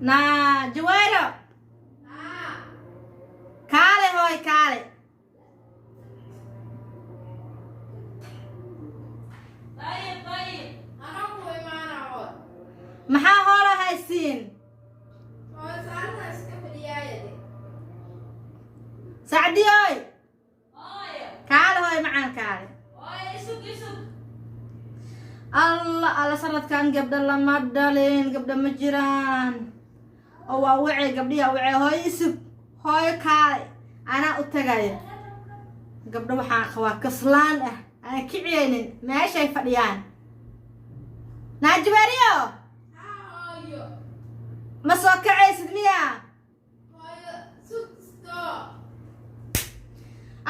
Naa Jawaaro, kaale hooy, kaale. طيب طيب. Anaa ku imaana hooy. Maxaa hoola haysiin? Hooy, saarna iska fadhiyaayade. Sacdiyoy. Hooyo. Kaale hooy macaan, kaale. Hooyo, isug isug. Alla alla, sanadkan gabdha lama dhalin, gabdha ma jiraan oo waa wacey gabdhiya wacey. Hooyo isug, hooyo kaale, anaa u tagaya. Gabdho waxaan qabaa kaslaan ah, aan kiciyaynin meeshay fadhiyaan. Naajibaariyo. Haa hooyo. Ma soo kacaysid miya? Hooyo, sugsto.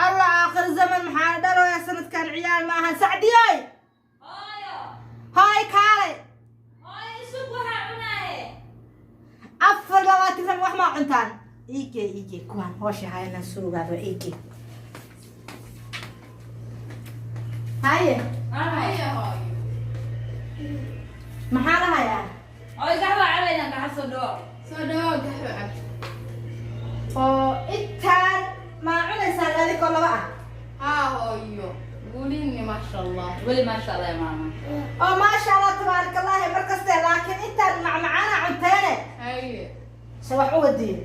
Alla, aakhir zaman maxaa dhalooya sanadkan? Ciyaal ma ahan. Sacdiyoy. Hooyo. Hooy kaale. Hooyo, isug, waxaa cunaaye. 24 sana wax maa cuntaan? Iige iige, kuwaan hoosha hayana suugaado iige. Haye. Haya hooyo. Maxaa lahayaa? Hooyo, gaxwa cabaynaa, gaxa soo dhawo. Soo dhawow, gaxwa cab. Oo intaan maa cunaysaan adigoo laba ah? Haa hooyo. Guulini, maasha Allah. Weli maasha Allah ya maama. Oo maasha Allah tabaaraka Allaahi mar kaste, laakiin intaan macmacaana cunteene. Haye. Se wax u wadiye?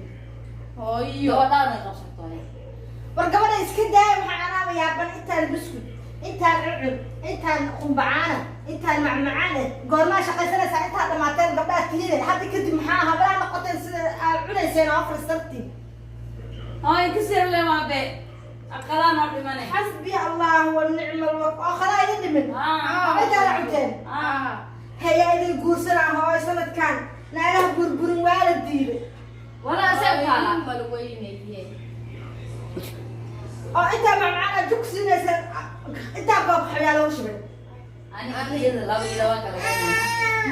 Hooyo. Gabadhaan way qabsato. War gabadha iska daaya, waxaa anaaba yaaban. Intaan buskud, intaan cucun, intaan qumbacaana, intaan macmacaane, goormaa shaqaysanaysaa? Intaad dhamaateen gabdhaha tihiine, hadda kadib maxaa hablaha noqoteen sida aad cunayseen oo afar sartii? Hooyo, kasir le waa be aqalaan oo dhimane. Xasbi Allah wa nicma alwak oo khalaa idin dhimin. Intaana cunteen. Haa. Hayaa idin guursanaa hooyo? Sanadkan naagaha burburin waa la diiday. Walaa se taala. Malweynaye. Oo intaa macmacaan aad jug siinayseen, intaa koob qaxwiyaa lagu shubay. Ani iyada laba iyo laba kala.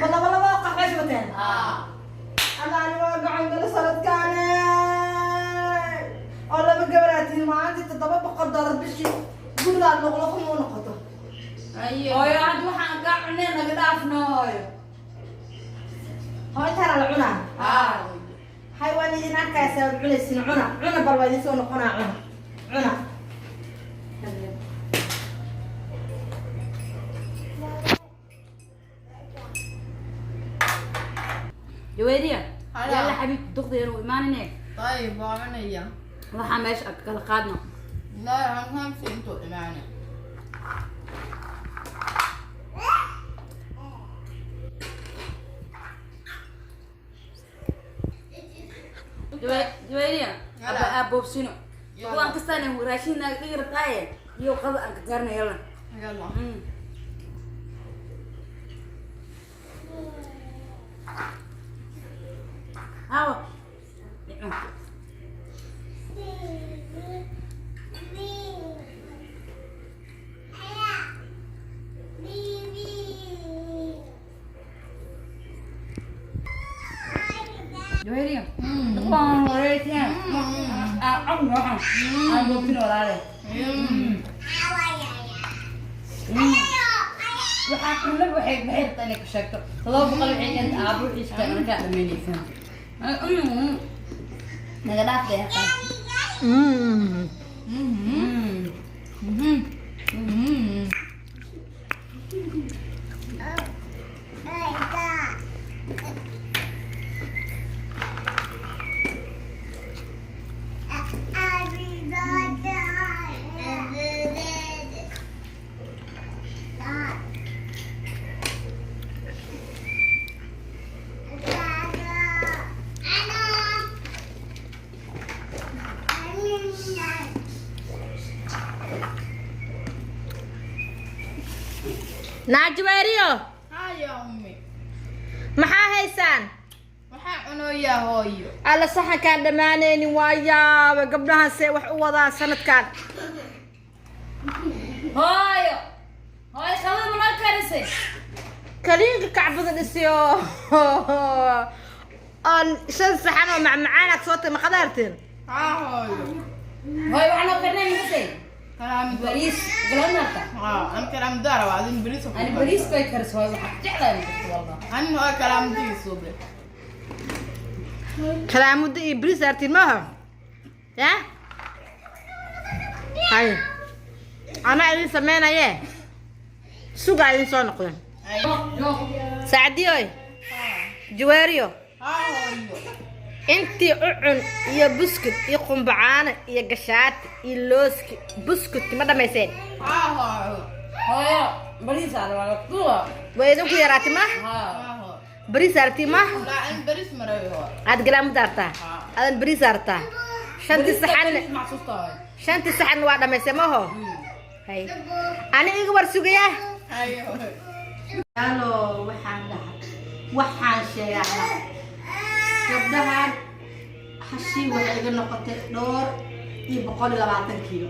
Ma laba laba qaxwa shubateen? Ah. Alla, ani waa gacan galo sanadkaane oo laba gabaraa tihiin. Maalintii $700 bishii gurigaa luqluqu muu noqoto. Haye. Hooyo, hadda waxaan kaa cunee naga dhaafno hooyo. Oo intaana la cunaa? Haa. Hay, waan idin arkaysaa waad cunaysin. Cuna cuna, bal waa idin soo noqonaa. Cuna cuna. Jaweeriya. Hala. Yalla xabiibti, duqdeena u imaanine. طيب, waa cunaya. Waxaa meesha ag kala qaadno. Laa hamhamsi intuu imaanay. Jaweeriya. Hala. Aba aaboobsino. Yalla. Kuwaan kastaana raashin naga dhigi rabtaaye iyo qada aan ka gaarna, yalla. Yalla. Hawa. Jaweeriya. Kuwaan wareysiyaan. Aan waxaan. Aan boobsino walaale. Waxaan cunno waxay rabtaa inay ku sheegto 700 waxay keenta aabo wixiisa markaa dhamaynaysaa naga dhaaftay. Naajibeeriyo. Haya ummi. Maxaa haysaan? Waxaa cunoyaa hooyo. Alla, saxankaan dhammaanaynin waa yaaba. Gabdhahan see wax u wadaan sanadkan? Hooyo, hooyo, qadada ma noo karisay? Kaliinka kacbada dhisiyo oo shan saxan oo macmacaan aad soo tay, ma qadaarteen? Haa hooyo. Hooyo, waxaa noo karnay makasay? Kalaam. Bariis galanarta. Haa, an kalaam daara waa adin bariis. Ani bariis bay karis hooyo, waxaa jeclahay ma karto walba. An hooyo kalaam diisuube. Kalaamuddo iyo bris artiin maaha ya. Hay, anaa idin sameynaye, sugaa idin soo noqdeen. Sacdiyoy, Jawaariyo, intii u cun iyo buskut iyo qumbacaano iyo gashaati iyo looski. Buskutki ma dhamayseen? Hooyo, bariis aa rabaa kuwa. Waa idinku yaraatay ma? Bariis aragti ma? Aad galaamu daartaa, adan bariis artaa. Shantii saxan, shantii saxan waa dhamaysay maho. Hay, ani iga war sugayaa. Halo, waxaan dhahay, waxaan sheegaa gabdhahan hashii waxay iga noqotay dhowr iyo 120 kiilo.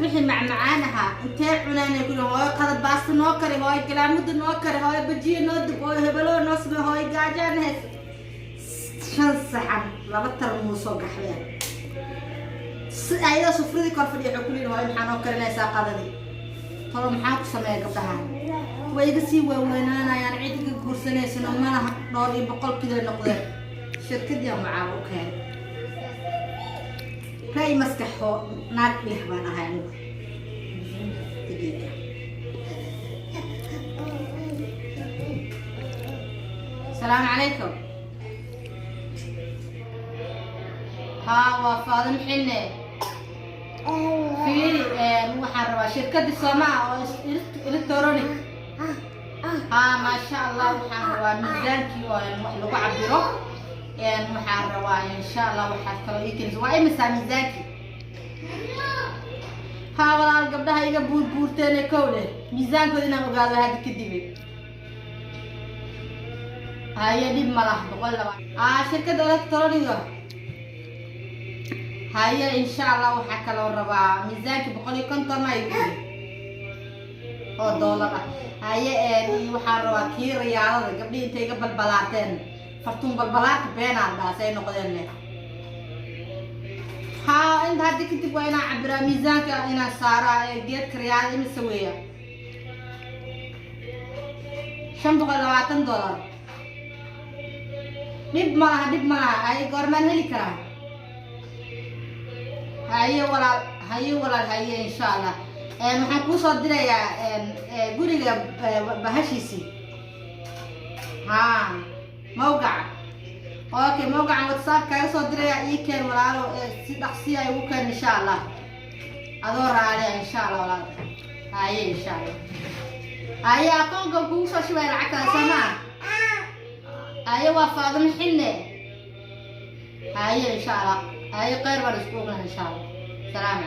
Wixii macmacaan ahaa intee cunaanay ku hooyo? Qada baasta noo kari hooyo, galaamuda noo kari hooyo, bajiya noo dub hooyo, hebeloo noo samey hooyo, gaajaan hees. Shan saxan, laba tarmuusoo gaxween si ayadoo sufradii kor fadhiya waxay ku leeyihin: "Hooyo, maxaa noo karinaysaa qadadii?" Tolo, maxaan ku sameeya gabdhahan? Way iga sii waaweynaanayaan, cid iga guursanaysana malaha. Dhowr iyo boqol kilo noqdeen. Shirkadii aan macaaba u keenay ra'yi maskaxoo naag leh baan ahay anigu. Daqiiqa. Asalaamu calaykum. Haa, waa Faadimo Xilne. Fiiri, waxaan rabaa shirkadii Soomaa oo electronic. Haa, maasha Allah. Waxaan rabaa miisaankii oo wax lagu cabiro. Waxaan rabaa, insha Allah, waxaad kaloo ii keenaysa. Waa imisaa miisaankii? Haa walaal, gabdhaha iga buurbuurteen kow leh, miisaankooda inaan ogaado hadda kadib. Haye, dhib ma laha. 120. Aa, shirkadda electroniga. Haye, insha Allah. Waxaa kaloo rabaa miisaanka 150 ay ku oo doolar ah. Haye, waxaan rabaa kii riyaalada. Gabdhihii intay iga balbalaateen, fartuun balbalaarta beenaan dhaas ay noqdeen leh. Haa, inta hadda kadib waa inaan cabiraa miisaanka, inaan saaraa ee geedka riyaalada. Imise weeya? $520. Dhib ma laha, dhib ma laha. Haye, goormaan heli karaa? Haye walaal, haye walaal, haye, insha Allah. Waxaan kuu soo dirayaa guriga bahashiisii. Haa, mawgaca. Okay, mawgacan WhatsApp kaaga soo dirayaa. Ii keen walaalo, si dhaqsiya igu keen, insha Allah, adoo raaliya, insha Allah walaal. Haye, insha Allah. Haye, akoonka kugu soo shubaya lacagtaada, soo maa? Haye, waa Faadimo Xilne. Haye, insha Allah. Haye, khayr baan isku ognahay, insha Allah. Asalaamu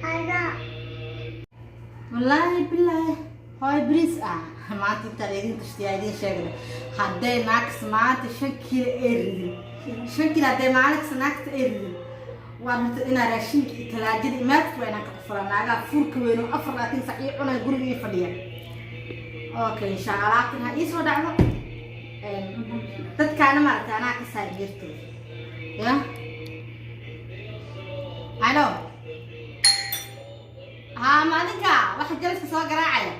calaykum. Wallaahi bilaahi, hooy, bariis ah maanta intaan idin tashtiyaa idin sheegna. Hadday naagtas maanta 5 kiilo ay ridin, 5 kiilo hadday maalinkasta naagta ay ridin, waan horta inaa raashinka iyo talaajada iyo meelkasta waa inaan ka qufuraa. Naagaha fuurka weyn oo 24 sac ii cunaya, guriga ii fadhiya. Okay, insha Allah, alaabtan ha iisoo dhacdo. Dadkaana maaragtay anaa ka saar geertooda ya. Halo, haa, ma adinka waxa jaliska soo garaacaya?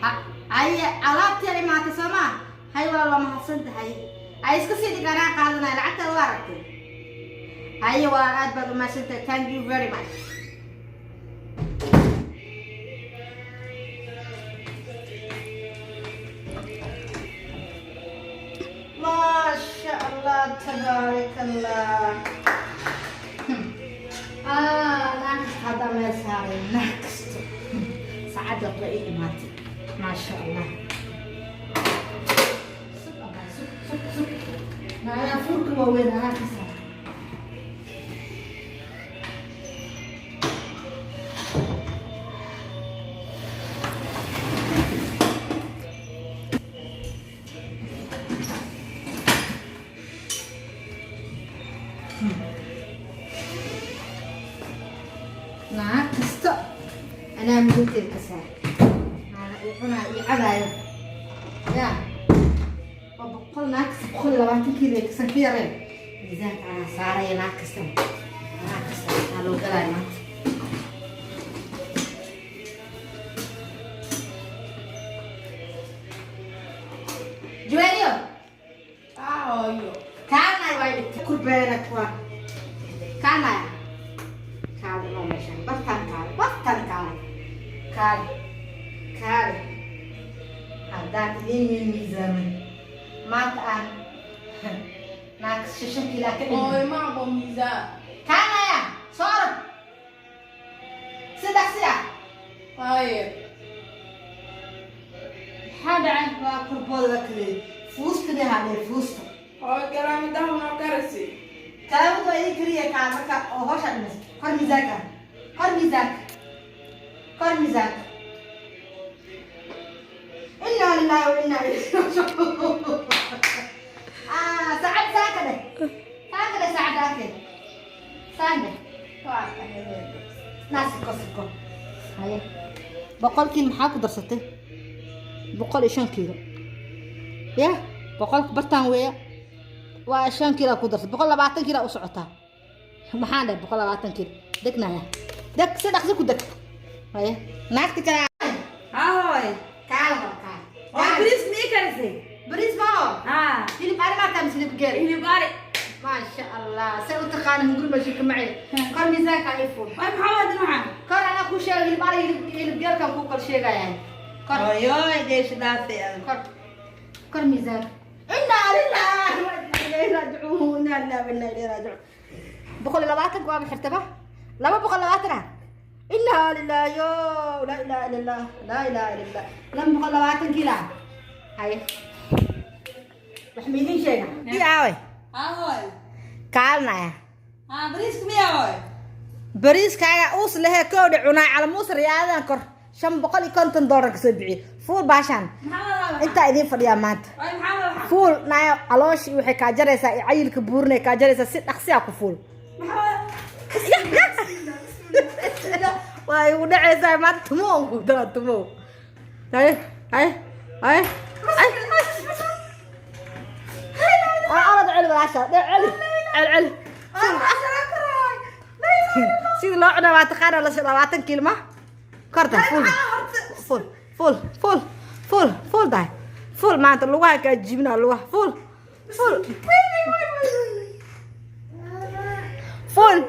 Ha, haye, alaabtii ay imaatay soo maa? Hay walaal, waa mahadsan tahay. Ay, iska sii dhig, anaa qaadanaya lacagtaada. Waa aragtay. Haye walaal, aad baad umahadsan tahay. Thank you very much. Maasha Allah, tabaarak Allah. Ah, naag kasta haddaa meel saaray, naag kasta saacadda qura ii imaatay. Maasha Allah. Sug abaa, sug, sug, sug. Naagaha furka waaweyn anaa ka saaray. Naag kasta anaa mudugteeda ka saaray. Naaga ii cunaayo, ii cabaayo ya, waa 100. Naag kasta 120 kiilo ay kasan ka yareen. Miisaanka anaa saaraya. Naag kasta anaa ka saaray. Aa, loo galaayo maanta. Juweriyo. Hooyo. Kaalnay way dhigtay kurbeena kuwa. Kaalnay. Kaale noo meeshaan. Bartaan kaale. Bartaan kaale. Kaale. Kaale. Haddaan idiin miisaamin. Maanta aan naag shishan kiilaa ka dhigin. Hooyo, ma aqoon miisaan. Kaalnaya. Soo orod. Si dhaqsi ah. Haye. Maxaa dhacay? Waa kurbooda la kaleeyay. Fuustani hadhay fuusta. Hooyo, kalaamadaha noo karisi. Kalaamadu waa idin keliya kaa marka oo hawsha dhimas. Kor miisaanka. Kor miisaanka. Kor miisaanka. Inna lillahi wa inna ilayhi raaji'uun. Ah, saacad saaka dheh. Saaka dheh saacad ake. Saan dheh. Naa siko siko. Haye. 100 kiilo maxaa ku darsatay? 105 kiilo. Ya, 100-ka bartaan weeya. Waa 5 kiilo ku darsatay. 120 kiilo u socotaa. Maxaan dhahay 120 kiilo? Degnaya. Deg si dhaqsi ku deg. Haye. Naagti kale. Haa hooy. Kaale hor kaale. Oo bariis mii karisay? Bariis ma ho. Haa. Hilib ari maa taa mise hilib geel? Hilib ari. Maasha Allah. Say u taqaana hunguri baa shirka macay. Kor miisaanka ay fuul. Waay, maxaa wadan waxaan? Kor anaa kuu sheegay hilib ari hilib geelkan kuu kala sheegayaa. Kor. Hooyoy, dheesha dhaafay. Kor. Kor miisaanka. Inna lillahi wa inna ilayhi raaji'uun. Inna lillahi wa inna ilayhi raaji'uun. 120 waa xirtaba? 220 ah. Inna lillahi yo laa ilaaha illa Allah laa ilaaha illa Allah. 220 kiilo. Haye. Wax ma idiin sheega? Ii aaway. Haa hooy. Kaalnaya. Haa, bariiska miyaa hooy? Bariiskaaga uus lehee koodha cunaa calamuus riyaadadan kor $550 kasoo bixiye. Fuul baashaan. Maxaa la rabaa? Intaa idiin fadhiyaa maanta. Waay, maxaa la rabaa? Fuul naya, calooshii waxay kaa jaraysaa iyo cayilka buurinay kaa jaraysaa. Si dhaqsi ah ku fuul. Maxaa? Waa igu dhacaysaa maanta. Tumo on ku dara tumo. Haye haye haye. Orod celi walaasha dhe, celi celi celi. Sida loo cunaa waa taqaana 20 kiilo ma korta. Fuul fuul fuul fuul fuul fuul dahay fuul. Maanta lugaha kaa jibinaa, lugaha. Fuul fuul fuul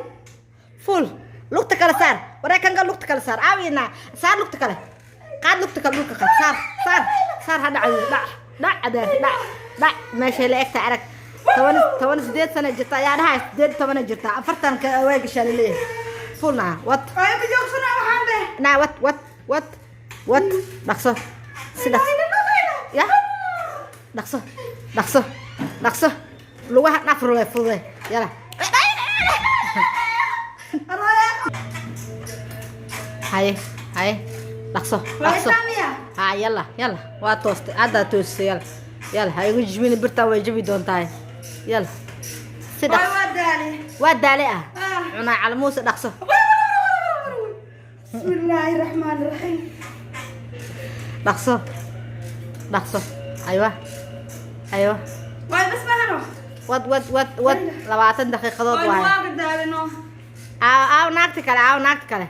fuul. Lugta kale saar. Wareekanka lugta kale saar. Aawina saar lugta kale. Qaad lugta kale, dhulka qaad. Saar saar saar. Ha dhacdo. Dhac dhac adeer dhac dhac. Meeshay la egtahay arag. 18 sano jirta ayaa dhahay, 18 jirta, 40-ka waa gashaa laleeyahay. Fuul naa wad. Hooyo, ma joogsana waxaan be. Naa wad wad wad wad. Dhaqso, si dhaqso ya. Dhaqso dhaqso dhaqso. Lugaha dhafrule fudude. Yala. Haye haye, dhaqso dhaqso. Ha, yalla yalla. Waa toostay haddaa, toostay. Yalla yalla, ha igu jibini birtaa, way jabi doontahay. Yalla si dhaqso. Waa daale. Waa daale ah. Cunaa calamuusa, dhaqso. بسم الله الرحمن الرحيم. Dhaqso dhaqso. Aywa aywa. Waay, bas mahano. Wad wad wad wad. 20 daqiiqadood Waay. Waaye. Waa daalino. Aaw aaw naagti kale, aaw naagti kale.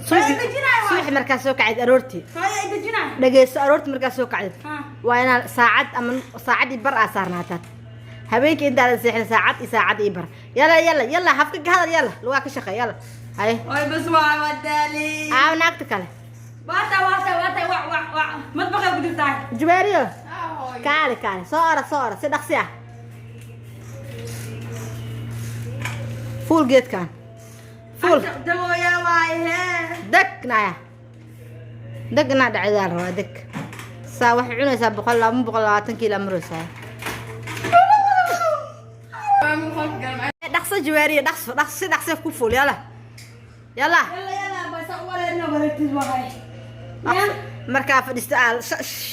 Subaxi. Dejinaya waay. Subaxi markaa soo kacid aroortii. Hooyo, ay dejinay. Dhageyso, aroortii markaa soo kacdid Ha. waa inaad saacad ama saacad iyo bar aa saarnaataan. Habeenkii intaadan seexin saacad iyo saacad iyo bar. Yalla yalla yalla, hafka ka hadal. Yalla, lugaa ka shaqeey. Yalla haye. Waay, bas waay, waa daale. Aaw naagta kale. Waata waata waata, wa wa wa, madbaxa ku jirtaa. Jubeeriyo. Haa hooyo. Kaale kaale, soo orod soo orod, si dhaqsi ah fuul geedkan fuul. Dabooya waay hee. Deg naya, deg inaa dhacdaa la rabaa. Deg saa waxay cunaysaa 100, 220 kiilo maraysaa. Waa min qolka galmay. Dhaqso Jawaariya, dhaqso dhaqso, si dhaqsi ku fuul. Yalla yalla. Yalla yalla, bas wareerna wareertid waay. Dhaqso. Markaa fadhiisto aa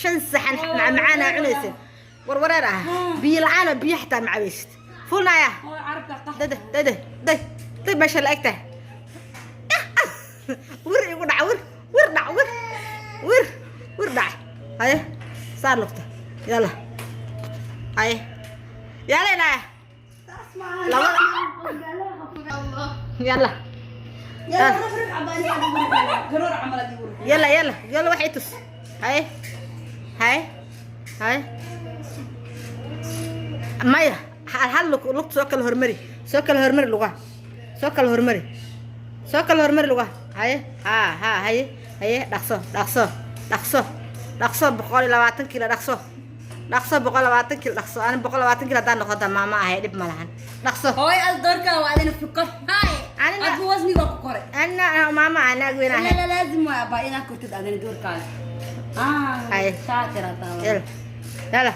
shan saxan macmacaan aa cunaysa, warwareer ah, biyo la-aan, biyo xataa macaweysid. Fuul naya. Hooyo, carabka qax. Dade dade day day, meesha la eg tahay. Wir igu dhac, wir wir dhac, wir wir wir dhac. Haye, saar lugta. Yalla haye, yalla naya. Labada. Yalla. Yalla nafrik cabaan garoor camal adigu. Yalla yalla yalla, wax i tus. Haye haye haye. Maya, hal hal lug, lugta soo kala hormari, soo kala hormari lugaha, soo kala hormari, soo kala hormari lugaha. Haye, ha ha, haye, haye, dhaqso, dhaqso, dhaqso, dhaqso. 120 kiilo, dhaqso, dhaqso, 120 kiilo, dhaqso. Ani 120 kiilo haddaan noqoto maama ahay, dhib ma lahan. Dhaqso. Hooy, al doorka waa adina fikor hay. Adbu wasniga ku koray. Ana maama ahay, naag weyn ahay. لا لا، لازم waa abaa inaad kortid adina doorkaaga. Haye. Shaatira taa. Yalla, yalla,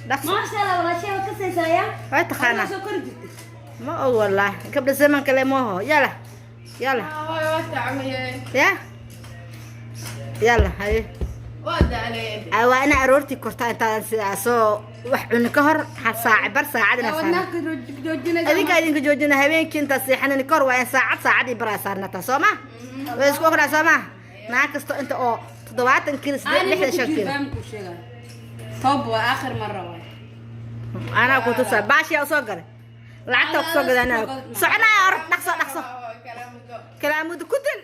dhaqso. Maasha Allah, walaashay waa ka seysaya. Way taqaanaa. Soo kori jirtay. Ma og wallahi, gabdha zaman kale maaho. Yalla, yalla. Hooyo, waa tacmayeen. Ya, yalla, haye. Waa daaleen. Ay, waa inaa aroortii kortaa intaadan sidaa soo wax cuni ka hor hal saac bar, saacad inaa saarna. Wadnaha joojinaysa. Adinkaa idinka joojina. Habeenkii intaa seexanin ka hor waa in saacad, saacad iyo baraa saarnataa, soo ma? Way isku ognahay, soo ma? Naag kasto inta oo 70 kiilo, 85 kiilo. Toob waa aakhir mara waay. Anaa ku tusaa, baashiyaa usoo galay, lacagtaa kusoo gaday. Anaa soconaya, orod, dhaqso, dhaqso. Kalaamudo ku dil.